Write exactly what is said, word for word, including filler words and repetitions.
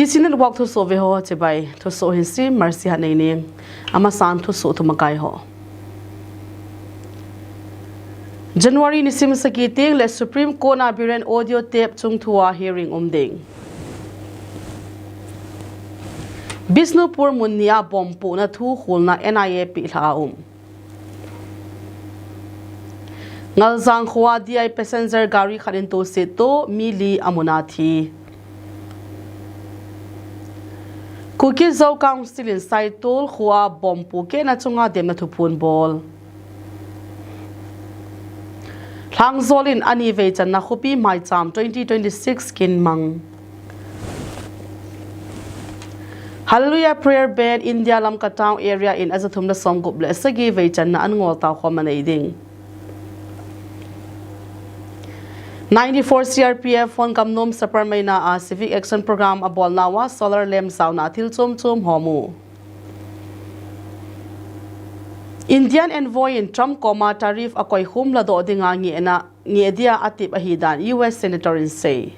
Chin Network thusoh veho chibai, thusoh hin Sri Mercy Hatneining. Amasan thusoh thumakai ho. January nisim sagi teng le Supreme Court a Biren audio tape chung thua hearing um ding. Bishnupur mun nia bomb pohna thu khulna N I A pilha a um. Ngaljang khoa D I passenger gari khat in tohse toh mi li amuna thi. Kuki Zo Council in Saitol khoa bomb pohkehna chunga demna thuphon bol. Lhangjol in ani veichanna khopi maicham twenty twenty-six kin mang. Hallelujah Prayer Band India Lamka Town Area in ajathum le somgup le sagi veichanna an ngol tao khom anei ding. Ninety-four C R P F hon Gamnom Sapermeina a Civic Action Program abolnauva solar lamp jaona thil chom chom hom u. Indian envoy in Trump koma tariff akoikhum ladoh dinga ngehna, ngeh dia atep ahidan U S Senator in sei.